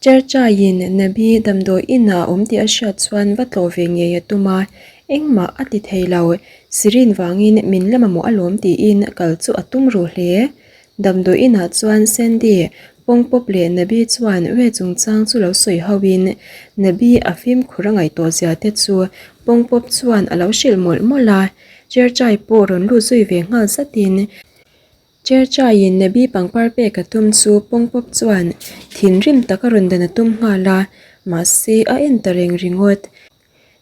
Cherchaiin Nabi damdawi inah a awm tih a hriat chuan va tlawh ve ngei a tum a, engmah a ti thei lo. Sirin vangin min la mamawh alawm tiin kal chu a tum ruh hle. Damdawi inah chuan Sandy, Pawngpawp leh Nabi chuan Wei chungchang chu lo sawi hoin Nabi a fimkhur a ngaihtuah zia te chu Pawngpawp chuan a lo hrilh mawlh mawlh a, Cherchai pawh rawn lut zui ve nghal zatin Cherchaiin Nabi pangpar pek a tum chu Pawngpawp chuan thinrim taka rawn dan a tum nghal a, mahse a en ta reng ringawt.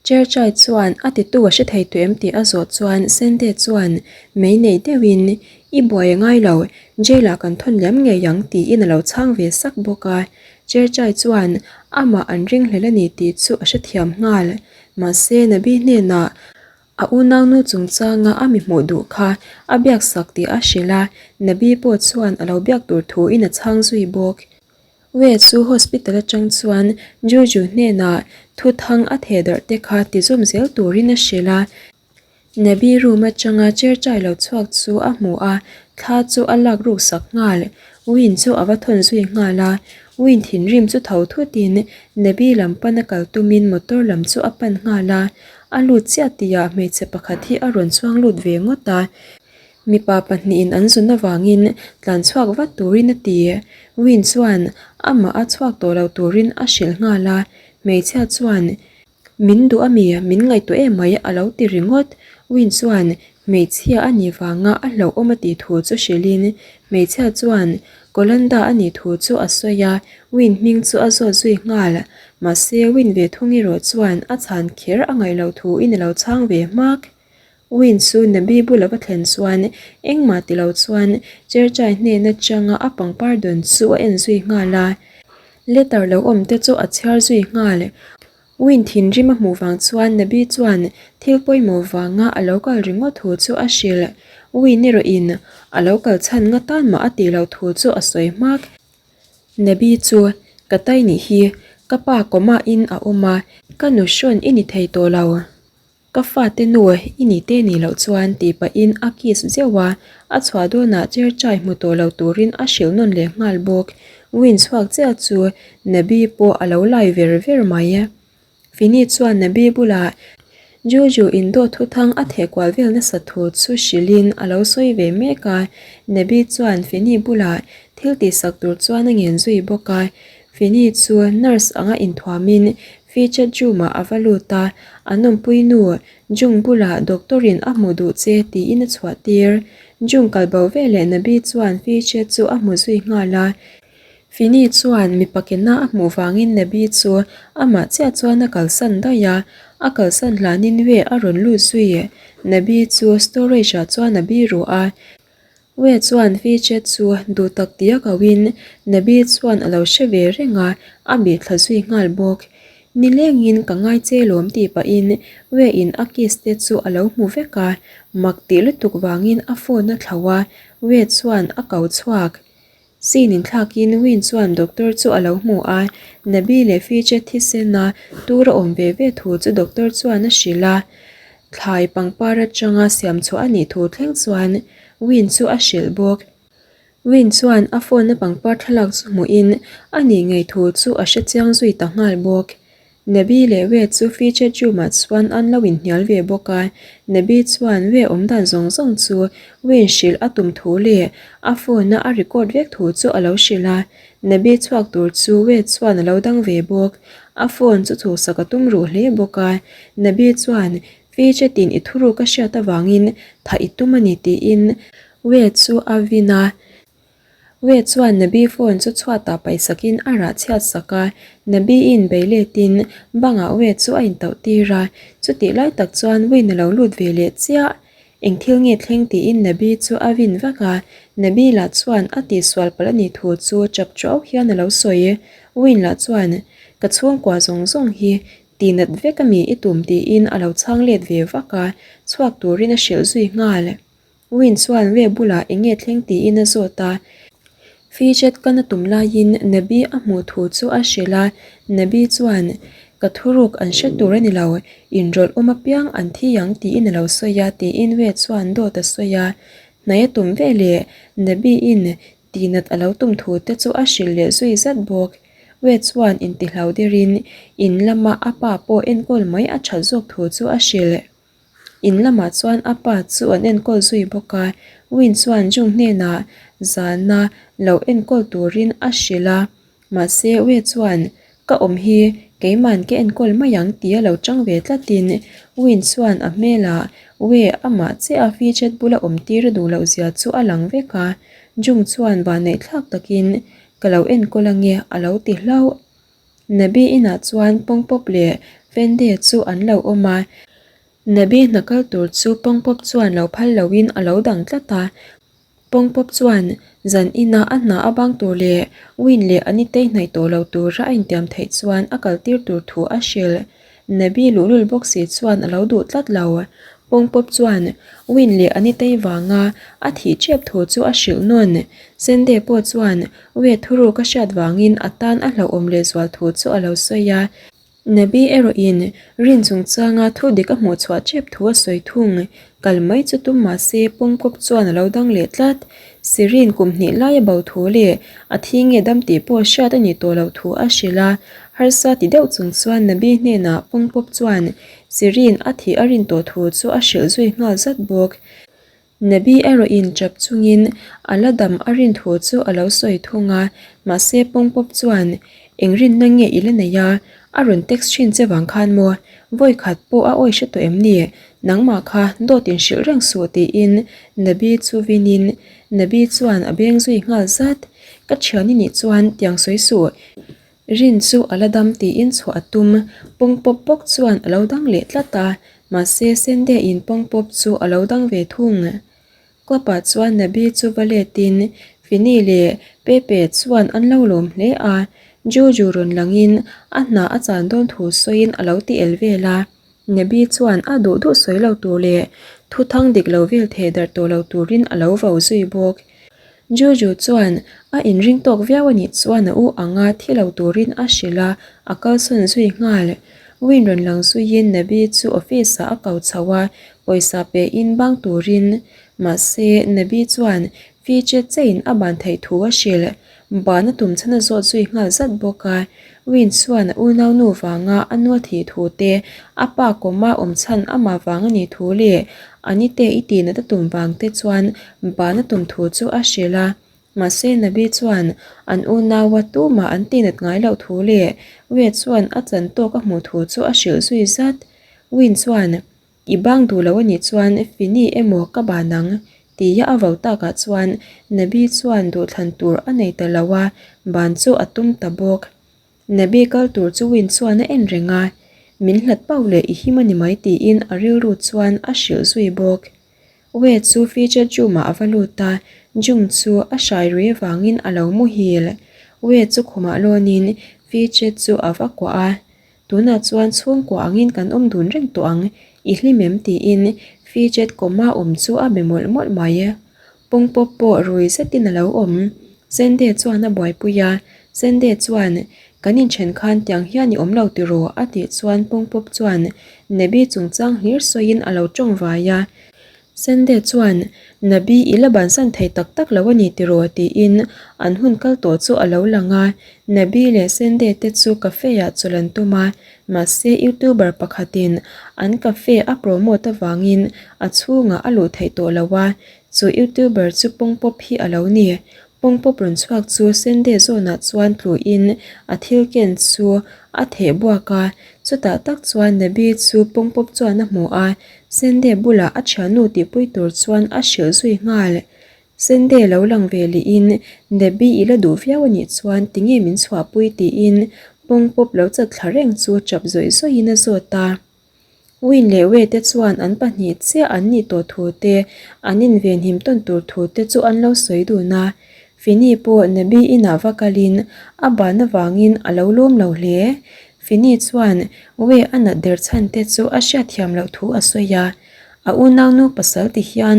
Cherchai chuan a titu a hre thei tawh em tih a zawh chuan Sente chuan mei nei deuhin I buai a ngai lo, jail ah kan thawn liam ngei ang tiin a lo chhang ve sak bawk a. Cherchai chuan amah an ringhlel a ni tih chu a hrethiam nghal. Mahse Nabi hnenah A unaunu chungchanga a mi hmuh duh kha a biak sak tih a hrilh a, Nabi pawh chuan a lo biak tur thuin a chhang zui bawk. Wei chu hospital atang chuan Juju hnenah thuthang a theh darh te kha ti zawm zel turin a hrilh a. Nabi room atanga chair chai lo chhuak chu a hmu a, thla chu a lak ruk sak nghal. Win chu a va thawn zui nghal a, Win thinrim chu tho thutin Nabi lam pana kal tumin motor lam chu a pan nghal a. A lut chiah tihah hmeichhe pakhat hi a rawn chuang lut ve ngawt a, mipa pahnihin an zun avangin tlan chhuak vat turin a ti. Win chuan amah a chhuak tawh lo turin a hrilh nghal a, hmeichhia chuan Min duh a mi, min ngaihtuah em mai a lo ti ringawt. Win chuan hmeichhia a nih vanga a hlauhawm a tih thu chu hrilhin hmeichhia chuan Kolanda a nih thu chu a sawi a, Win hming chu a zawt zui nghal. Mahse, Win ve thung erawh chuan a chhan kher a ngaih loh thuin a lo chhang ve hmak. Win chu Nabi bula va thlen chuan engmah ti lo chuan Cherchai hnen atanga a pangpar dawn chu a en zui nghal a. Letter lo awm te chu a chhiar zui nghal. Win thinrim a hmuh vang chuan Nabi chuan thil pawimawh vanga a lo kal ringawt thu chu a hrilh. Win erawhin a lo kal chhan nga tan mah a tih loh thu chu a sawi hmak. Nabi chu ka tai nih hi ka pa coma in a awm a, ka nu hrawn i ni thei tawh lo. Ka fate nu i ni te nih loh chuan tih pahin a kiss zeuh a, a chhuah dawnah chair chai hmu tawh lo turin a hrilh nawn leh nghal bawk. Win chhuak chiah chu Nabi pawh a lo lai ver ver mai. Fini chuan Nabi bulah Juju in dawt thuthang a theh kual vel nasa thu chu hrilhin a lo sawi ve mek a, Nabi chuan Fini bulah thil tihsak tur chuan a ngen zui bawk a. Fini chu nurse anga inthuamin Featured room-ah a va lut a, an awmpui nu Jung bulah doctor-in a hmu duh che tiin a chhuah tir. Jung kal bo veleh Nabi chuan Featured chu a hmu zui nghal a. Fini chuan mipa kena a hmuh vangin Nabi chu amah chiah chuan a kalsan daih a, a kalsan hlanin Wei a rawn lut zui. Nabi chu storage-ah chuan a biru a. Wei chuan Featured chu duh tak tia koin Nabi chuan a lo hre ve reng a, a bih thla zui nghal bawk. Nilengin ka ngai che lawm tih pahin Wei-in a kiss te chu a lo hmu vek a, mak tih lutuk vangin a phone a thlauh a, Wei chuan a ko chhuak. Scene inthlakin Win chuan doctor chu a lo hmu a, Nabi leh Fije thisena tur a awm ve ve thu chu doctor chuan a hrilh a. Thlai pangpar atanga siam chhuah a nih thu thleng chuan Win chu a hrilh bawk. Win chuan a phone a pangpar thlalak chu hmuhin a nih ngei thu chu a hrechiang zui ta nghal bawk. Nabi leh Wei chu feature room-ah chuan an lo inhnial ve bawk a, Nabi chuan Wei awm dan zawng zawng chu Wayne hrilh a tum thu leh a phone-a a record vek thu chu a lo hrilh a, Nabi chhuak tur chu Wei chuan a lo dang ve bawk. A phone chu chhuhsak a tum ruh hle bawk a, Nabi chuan feature tin i thuruk a hriat avangin thah i tum a ni tiin Wei chu a vin a. Wei chuan Nabi phone chu chhuatah paihsakin a rah chhiat sak a, Nabi-in bei letin bangah Wei chu a intauh tir a, chutih lai tak chuan Win a lo lut ve leh chiah. Eng thil nge thleng tiin Nabi chu a vin vak a, Nabi lah chuan a tihsual palh a nih thu chu chap chauh hian a lo sawi. Win lah chuan, Ka chhungkua zawng zawng hi tihnat vek a mi i tum tiin a lo chhang let ve vak a, chhuak turin a hrilh zui nghal. Win chuan Wei bulah eng nge thleng tiin a zawt a. Fidget kan a tum laiin Nabi a hmuh thu chu a hrilh a, Nabi chuan, Ka thuruk an hre tur a ni lo, inrawlh awm apiang an thi ang tiin a lo sawi a tiin Wei chuan dawt a sawi a. Hnai a tum veleh Nabi-in tihnat a lo tum thu te chu a hrilh leh zui zat bawk. Wei chuan intihlau derin in lama a pa pawh enkawl mai a that zawk thu chu a hrilh. In lamah chuan a pa chu an enkawl zui bawk a, Win chuan Jung hnenah zana lo enkawl turin a hrilh a. Mahse Wei chuan ka awm hi keiman ka enkawl mai ang tia lo chang ve tlatin Win chuan a hmelah Wei amah chiah a Fidget bula awm tir a duh loh zia chu a lang vek a, Jung chuan vanneih thlak takin ka lo enkawl ange a lo ti hlauh. Nabi inah chuan Pawngpawp leh Fende chu an lo awm a, Nabi hna kal tur chu Pawngpawp chuan lo phal loin a lo dang tlat a. Pawngpawp chuan zan ina a hna a bang tur leh Win leh Anitei hnaih tawh lo tura a intiam theih chuan a kaltir tur thu a hrilh. Nabi luhlul bawk si chuan a lo duh tlat lo. Pawngpawp chuan Win leh Anitei vanga a thih ṭep thu chu a hrilh nawn. Sende pawh chuan Wei thuruk a hriat vangin a tan a hlauhawm lehzual thu chu a lo sawi a. Nabi erawhin rin chungchanga thu dik a hmuh chhuah ṭep thu a sawi thung. Kal mai chu tum mah se Pawngpawp chuan a lo dang leh tlat. Sirin kum hnih lai a bo thu leh a thi nge dam tih pawh hriat a nih tawh loh thu a hrilh a. Harsa ti deuh chung chuan Nabi hnenah Pawngpawp chuan Sirin a thih a rin tawh thu chu a hrilh zui nghal zat bawk. Nabi erawhin chap chungin a la dam a rin thu chu a lo sawi thung a, mahse Pawngpawp chuan eng rinna nge i la nei a, a rawn text thin che vang khan maw? Vawi khat pawh a awi hre tawh em ni? Nangmah kha dawt in hrilh reng suh tiin Nabi chu vinin Nabi chuan a beng zui nghal zat. Ka thian i nih chuan tiang sawi suh. Rin chu a la dam tiin chhuah a tum. Pawngpawp bawk chuan a lo dang leh tlat a, mahse Sende in pawngpawp chu a lo dang ve thung. Club ah chuan Nabi chu va letin Fini leh Pepe chuan an lo lawm hle a, Juju rawn langin a hna a chan dawn thu sawiin a lo ti el vel a. Nabi chuan a duh duh sawi lo tur leh thuthang dik lo vel theh darh tawh lo turin a lo vo zui bawk. Juju chuan a inring tawk viau a nih chuan a u anga thi lo turin a hrilh a, a kalsawn zui nghal. Win rawn lang zuiin Nabi chu office ah a ko chho a, pawisa pein bang turin. Mahse, Nabi chuan fee che chein a ban theih thu a hrilh. Ban a tum chhan a zawt zui nghal zat bawk a. Win chuan a unaunu vanga a nu a thih thu te, a pa kawma awm chhan amah vang a nih thu leh a nite i tihnat a tum vang te chuan ban a tum thu chu a hrilh a. Mahse Nabi chuan an unaua tumah an tihnat ngai loh thu leh Wei chuan a chan tawk a hmuh thu chu a hrilh zui zat. Win chuan I bang duh lo a nih chuan Fini emaw ka ban ang? tia a vo takah chuan Nabi chuan duhthlan tur a nei ta lo a, ban chu a tum ta bawk. Nabi kal tur chu Win chuan a en reng a, min hlat pauh leh i him a ni mai tiin a rilru chuan a hrilh zui bawk. Wei chu feature room ah a va lut a, Jung chu a hrai rui avangin a lo muhil. Wei chu khumah lawnin feature chu a va kuah a, Tunah chuan chhungkua angin kan awm dun reng tawh ang, i hlim em? tiin Fidget kawma awm chu a be mawlh mawlh mai. Pawngpawp pawh rui zetin a lo awm. Sende chuan a buaipui a, Sende chuan, Kan inthen khan tiang hian i awm lo tiraw? a tih chuan Pawngpawp chuan Nebi chungchang hlir sawiin a lo tawng vai a. Sende chuan, Nabi i la bansan thei tak tak lo a ni tiraw? tiin an hun kal tawh chu a lo lang a. Nabi leh Sende te chu cafe ah chawlh an tum a, mahse youtuber pakhatin an cafe a promote avangin a chhungah a luh theih tawh lo a, chu youtuber chu pawngpawp hi a lo ni. Pawngpawp rawn chhuak chu Sende zawnah chuan tluin a thil ken chu a theh buak a, chutah tak chuan Nabi chu pawngpawp chuan a hmu a, Sende bulah a thiannu tihpui tur chuan a hrilh zui nghal. Sende lo lang ve lihin Debbie i la duh viau a nih chuan tinge min chhuahpui tiin pawngpawp lo chat thla reng chu chap zawih zawihin a zawt a. Win leh Wei te chuan an pahnih chiah an nih tawh thu te, an invenhim tawn tur thu te chu an lo sawi dun a. Fini pawh Debbie inah va kalin a ban avangin a lo lawm lo hle. Fini chuan Wei a nat der chhan te chu a hriatthiam loh thu a sawi a. A unaunu pasal ti hian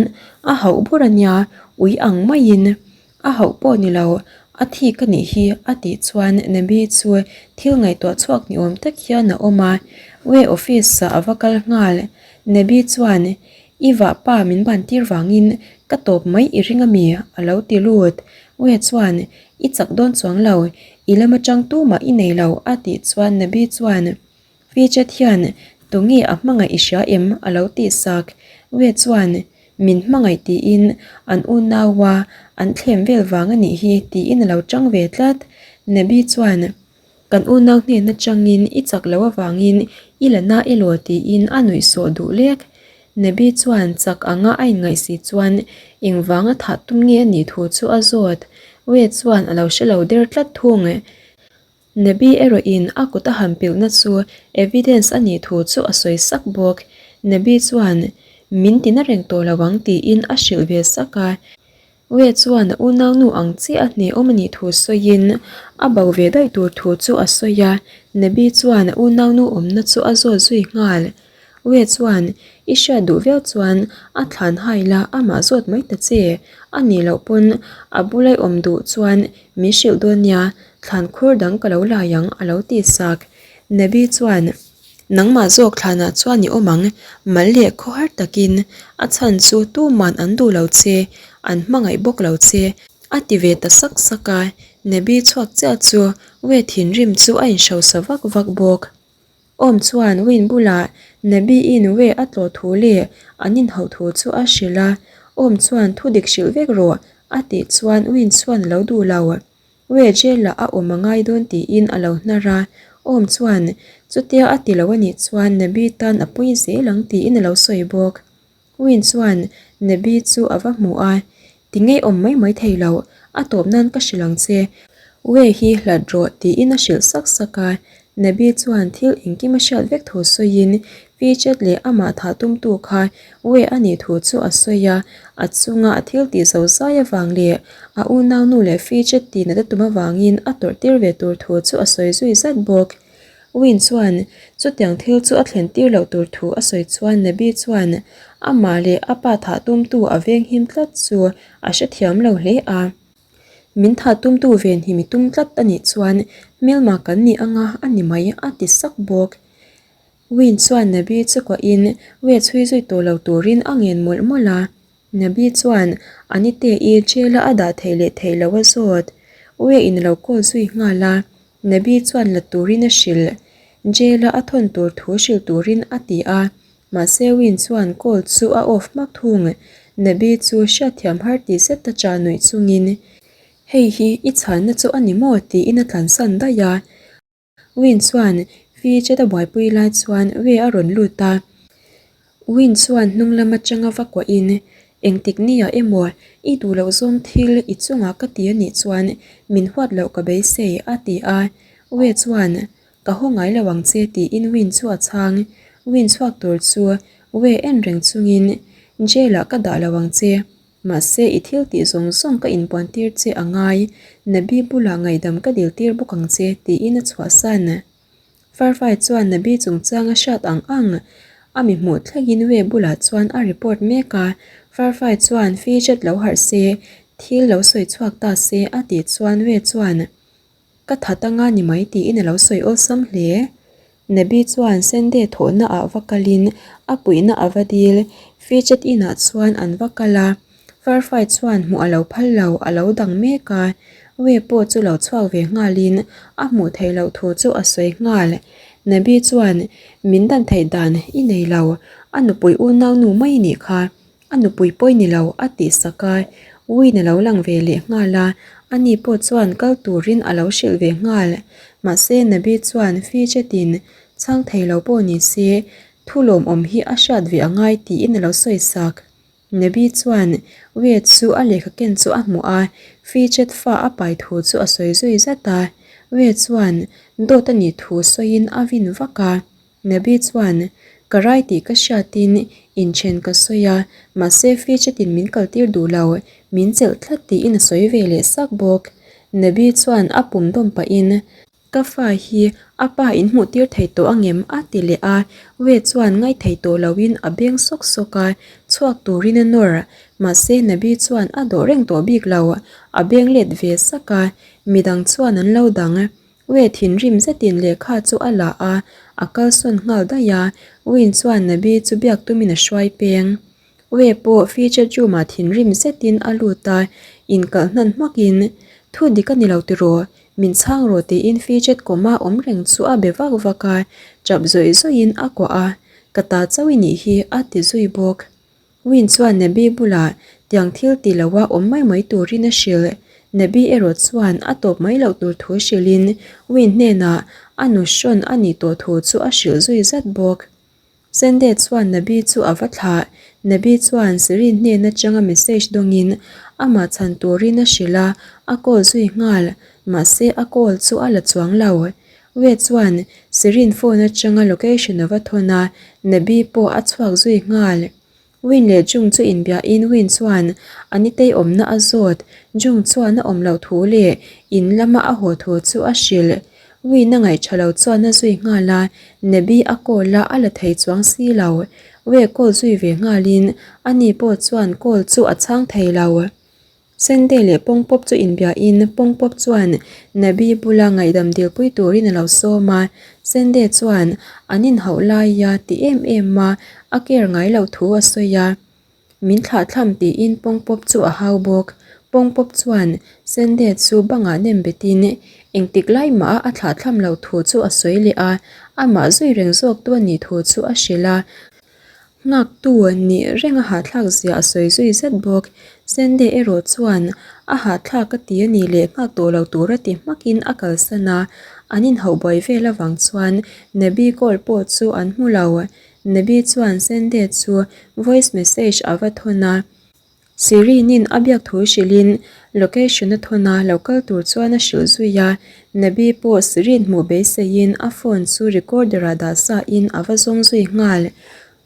a hauh bur a nia, ui ang maiin a hauh pawh ni lo, a thik a nih hi a tih chuan Nabi chu thil ngaihtuah chhuak ni awm tak hian a awm a, Wei office ah a va kal nghal. Nabi chuan I vahpa min ban tir vangin ka tawp mai i ring a mi? a lo ti lut. Wei chuan. I chak dawn chuang lo, i lam atang tumah i nei lo a tih chuan Nabi chuan Fichet hian tunge a hmangaih i hria em? a lo tih sak. Wei chuan Min hmangaih tiin an unaua an thlem vel vang a nih hi tiin a lo tang ve tlat. Nabi chuan Kan unau hnen atangin i chak loh avangin i la na elaw tiin a nuih sawh duh lek. Nabi chuan chak anga a inngaih si chuan engvanga thah tum nge a nih thu chu a zawt. Wei chuan a lo hre lo der tlat thung. Nabi erawhin a kut a han pilhna chu evidence a nih thu chu a sawi sak bawk. Nabi chuan min tina reng tawh lo ang tiin a hrilh ve sak a. Wei chuan a unaunu ang chiah a hnehawm a nih thu sawiin a bo ve daih tur thu chu a sawi a, Nabi chuan a unaunu awmna chu a zawt zui nghal. Wei chuan, I hriat duh viau chuan a thlan hai la amah zawt mai ta che, a nih loh pawn a bula i awm duh chuan min hrilh dawn nia, thlan khur dang ka lo lai ang a lo ti sak. Nabi chuan. Nangmah zawk thlanah chuan i awm ang, mal leh khawhar takin a chhan chu tuman an duh lo che, an hmangaih bawk lo che, a ti ve ta sak sak a. Nebi chhuak chiah chu Wei thinrim chu a inhrosa vak vak bawk. Awm chuan Win bulah Nebi-in Wei a tlawh thu leh an inhauh thu chu a hrilh a, Awm chuan thu dik hrilh vek rawh a tih chuan Win chuan a lo duh lo. Wei jail-ah a awm a ngai dawn tiin a lo hnar a, Awm chuan chutia a ti lo a nih chuan Nabi tan a pui zel ang tiin a lo sawi bawk. Win chuan Nabi chu a va hmu a, Ti ngei awm mai mai thei lo, a tawp nan ka hrilh ang che. Wei hi hlat rawh tiin a hrilh sak sak a, Nabi chuan thil engkim a hriat vek thu sawiin Fichet leh amah thah tumtu kha Wei a nih thu chu a sawi a, a chunga a thil tih zo zai avang leh a unaunu leh Fichet tih nat a tum avangin a tawrh tir ve tur thu chu a sawi zui zat bawk. Win chuan chutiang thil chu a thlen tir loh tur thu a sawi chuan Nabi chuan amah leh a pa thah tumtu a venghim tlat chu a hrethiam lo hle a. Min thah tumtu ven hi mi tum tlat a nih chuan hmelma kan nih anga a ni mai a ti sak bawk. Win chuan Nabi chu kuahin we chhui zui tawh lo turin a ngen mawlh mawlh a. Nabi chuan Anite-i jail-a a dah theih leh theih loh a zawt. We in a lo call zui nghal a. Nabi chuan la turin a hrilh. Jail-a a thawn tur thu hrilh turin a ti a. Mahse Win chuan call chu a off hmak thung. Nabi chu hriatthiam har ti zet a chah nuih chungin, Hei hi i chhanna chu a ni maw? tiin a tlansan daih a. Win chuan Fi chet a buaipui lai chuan Wei a rawn lut a. Win chuan hnung lam atanga va kuahin, Engtik nia emaw i duh loh zawng thil i chungah ka ti a nih chuan min huat loh ka beisei a ti a. Wei chuan Ka haw ngai lo ang che tiin Win chu a chhang. Win chhuak tur chu Wei en reng chungin Jail ah ka dah lo ang che. Mahse i thil tih zawng zawng ka inpuan tir che a ngai. Nabi bulah ngaihdam ka dil tir bawk ang che tiin a chhuahsan. Farfai chuan Nabi chungchang a hriat ang ang a mi hmuh thlengin Wei bulah chuan a report mek a. Farfai chuan Fijat lo harh se, thil lo sawi chhuak ta se a tih chuan Wei chuan Ka that anga ni mai tiin a lo sawi awlsam hle. Nabi chuan Sende thawhna ah va kalin a puihna a va dil. Fidget inah chuan an va kal a, Farfai chuan hmuh a lo phal lo, a lo dang mek a. Wei pawh chu lo chhuak ve nghalin a hmuh theih loh thu chu a sawi nghal. Nabi chuan, Min dan theih dan i nei lo, a nupui unaunu mai i nih kha. A nupui pawi ni lo a tih sak a, Win a lo lang ve leh nghal a, ani pawh chuan kal turin a lo hrilh ve nghal. Mahse Nabi chuan Fijetin chhang thei lo pawh ni se, thu lawmawm hi a hriat ve a ngai tiin a lo sawi sak. Nabi chuan Wade chu a lehkha ken chu a hmuh a, Fijet fa a pai thu chu a sawi zui zat a. Wade chuan dawt a nih thu sawiin a vin vak a. Nabi chuan, Ka rai tih ka hriatin inthen ka sawi a, mahse Fidget-in min kaltir duh lo, min chelh tlat tiin a sawi ve leh sak bawk. Nabi chuan a pum dawm pahin, Ka fa hi a pa in hmuh tir thei tawh angem? a ti leh a, Wei chuan ngaithei tawh loin a beng sawk sawk a, chhuak turin a nawr. Mahse Nabi chuan a dawh reng tawh bik lo, a beng let ve sak a, midang chuan an lo dang. Wei thinrim zetin lehkha chu a la a, a kalsawn nghal daih a, Win chuan Nabi chu biak tumin a hruai peng. Wei pawh feature room ah thinrim zetin a lut a, inkalh hnan hmakin. Thu dik a ni lo tiraw? Min chhang rawh tiin Fidget kawma awm reng chu a be vak vak a, tap zawih zawihin a kuah a, Ka ta chauh i nih hi a ti zui bawk. Win chuan Nabi bulah tiang thil ti loa awm mai mai turin a hrilh. Nabi erawh chuan a tawp mai loh tur thu hrilhin Win hnenah a nu hrawn a nih tawh thu chu a hrilh zui zat bawk. Sende chuan Nabi chu a va thlah. Nabi chuan Sirin hnen atanga message dawngin amah chhan turin a hrilh a, a call zui nghal. Mahse a call chu a la chuang lo. Wei chuan Sirin phone atanga location a va thawn a, Nabi pawh a chhuak zui nghal. Win leh Jung chu inbiahin Win chuan a nitei awmna a zawt, Jung chuan a awm loh thu leh in lama a haw thu chu a hrilh. Win a ngaihṭha lo chuan a zui nghal a, Nabi a call a, a la thei chuang si lo. Wei call zui ve nghalin ani pawh chuan call chu a chhang thei lo. Sende leh Pawngpawp chu inbiahin Pawngpawp chuan Nabi bula ngaihdam dilpui turin a lo sawm a, Sende chuan an inhauh laia ti em em a, a care ngai loh thu a sawi a. Min thlahthlam tiin Pawngpawp chu a hau bawk. Pawngpawp chuan Sende chu bangah nem betin engtik lai mah a thlahthlam loh thu chu a sawi leh a, amah zui reng zawktu a nih thu chu a hrilh a. Nghaktu nih reng a hahthlak zia a sawi zui zet bawk. Sende erawh chuan a hahthlak a ti a nih leh nghak tawh lo tur a ti hmakin a kalsan a, an inhauh buai vel avang chuan Nabi call pawh chu an hmu lo. Nabi chuan Sende chu voice message a va thawn a. Sirinin a biak thu hrilhin location a thawn a, lo kal tur chuan a hrilh zui a. Nabi pawh Sirin hmuh beiseiin a phone chu recorder ah dah sa in a va zawng zui nghal.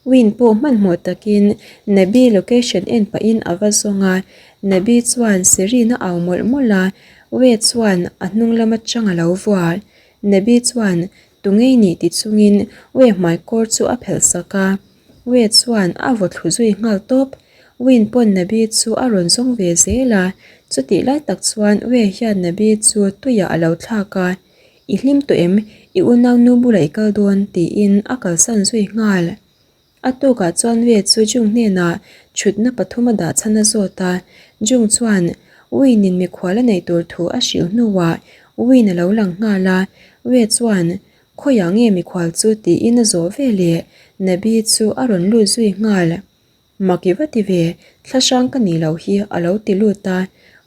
Win pawh hmanhmawh takin Nabi location en pahin a va zawng a, Nabi chuan Sirin a au mawlh mawlh a, Wei chuan a hnung lam atang a lo vua. Nabi chuan Tungei nih ti chungin Wei hmai kawr chu a phelh sak a. Wei chuan a vaw thlu zui nghal tawp. Win pawn Nabi chu a rawn zawng ve zel a, chutih lai tak chuan Wei hian Nabi chu tuiah a lo thlak a, I hlim tawh em? I unaunu bulah i kal dawn? tiin a kalsan zui nghal. A tukah chuan Wei chu Jung hnenah thutna pathum a dah chhan a zawt a, Jung chuan Win-in mikhual a neih tur thu a hrilh hnuah Win a lo lang nghal a, Wei chuan Khawiah nge mikhual chu tiin a zawh ve leh Nabi chu a rawn lut zui nghal. Mak i va ti ve, thla hrang ka nih loh hi a lo ti lut a.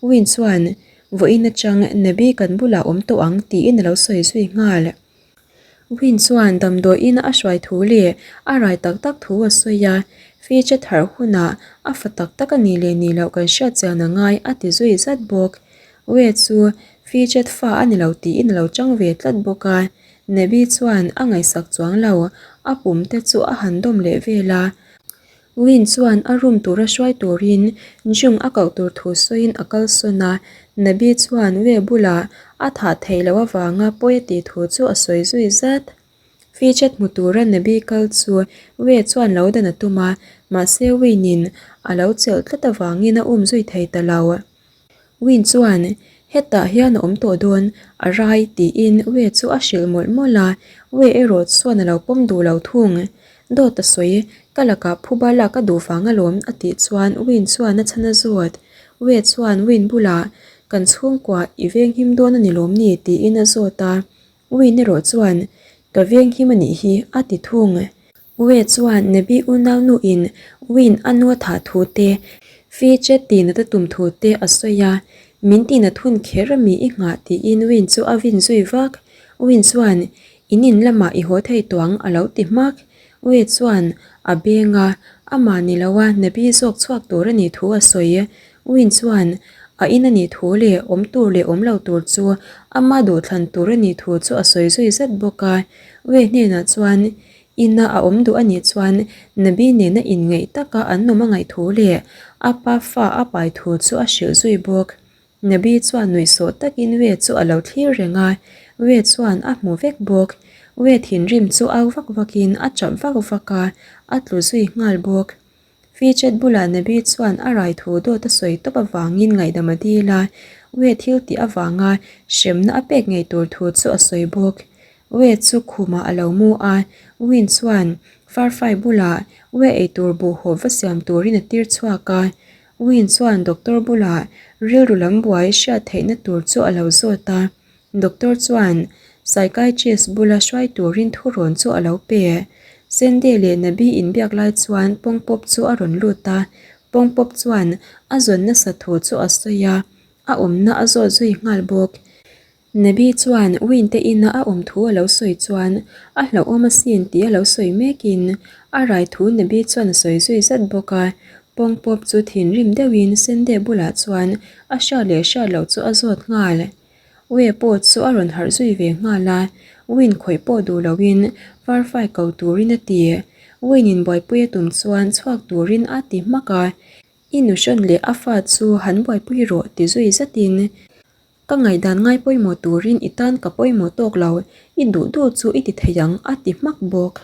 Win chuan, Vawiin atang Nabi kan bulah awm tawh ang tiin a lo sawi zui nghal. Win chuan damdawiin a hruai thu leh a rai tak tak thu a sawi a, Fitch a tharh hunah a fa tak tak a nih leh nih loh kan hriat chian a ngai a ti zui zat bawk. Wei chu Fitch fa a ni lo tiin a lo chang ve tlat bawk a. Nabi chuan a ngaihsak chuang lo, a pum te chu a han dawm leh vel a. Win chuan a room tura hruai turin Jung a koh tur thu sawiin a kalsawn a, Nabi chuan Wei bulah a thah theih loh avanga pawi a tih thu chu a sawi zui zat. Fitchet hmu tura Nabi kal chu Wei chuan lo dan a tum a, mahse Win-in a lo chelh tlat avangin a um zui thei ta lo. Win chuan, Hetah hian a awm tawh dawn, a rai, tiin Wei chu a hrilh mawlh mawlh a, Wei erawh chuan a lo pawm duh lo thung. Dawt a sawi, ka lakah phuba lak a duh vang alawm, a tih chuan Win chuan a chhan a zawt. Wei chuan Win bulah, Kan chhungkua i venghim dawn a ni lawm ni? tiin a zawt a. Win erawh chuan, Ka venghim a nih hi, a ti thung. Wei chuan Nabi unaunu in Win a nu a thah thu te, Fi Chet tinat a tum thu te a sawi a, Min tinat hun kher a mi i nghah tiin Win chu a vin zui vak. Win chuan, In in lamah i haw thei tawh ang a lo ti hmak. Wei chuan a beng a, amah ni lo a Nabi zawk chhuak tur a nih thu a sawi. Win chuan a in a nih thu leh awm tur leh awm lo tur chu ama duhthlan tur a nih thu chu a sawi zui zat bawk a. Wei hnenah chuan Ina a awm duh a nih chuan Nabi nena inngeih taka an awm a ngaih thu leh a pa fa a pai thu chu a hrilh zui bawk. Nabi chuan nuihsawh takin Wei chu a lo thlir reng a, Wei chuan a hmu vek bawk. Wei thinrim chu au vak vakin a chap vak vak a, a tlu zui nghal bawk. Fitchet bulah Nabi chuan a rai thu dawt a sawi tawp avangin ngaihdam a dil a, Wei thil tih avanga hremna a pek ngei tur thu chu a sawi bawk. Wei chu khumah a lo mu a, Win chuan Farfai bulah Wei eitur buhhawp va siam turin a tir chhuak a. Win chuan doctor bulah rilru lam buai hriat theihna tur chu a lo zawt a. Doctor chuan psychiatrist bula hruai turin thurawn chu a lo pe. Sende leh Nabi inbiak lai chuan Pawngpawp chu a rawn lut a. Pawngpawp chuan a zawn nasa thu chu a sawi a, a awmna a zawt zui nghal bawk. Nabi chuan Win te ina a awm thu a lo sawi chuan a hlauhawm asin tih a lo sawi mekin a rai thu Nabi chuan a sawi zui zat bawk a. Pawngpawp chu thinrim deuhin Sende bulah chuan a hriat leh hriat loh chu a zawt nghal. Wei pawh chu a rawn harh zui ve nghal a, Win khawih pawh duh loin Farfai ko turin a ti. Win in buaipui a tum chuan chhuak turin a ti hmak a, I nuhrawn leh a fa chu han buaipui rawh ti zui zatin ka ngaihdan ngai pawimawh turin i tan ka pawimawh tawk lo, i duh duh chu i ti thei ang a ti hmak bawk.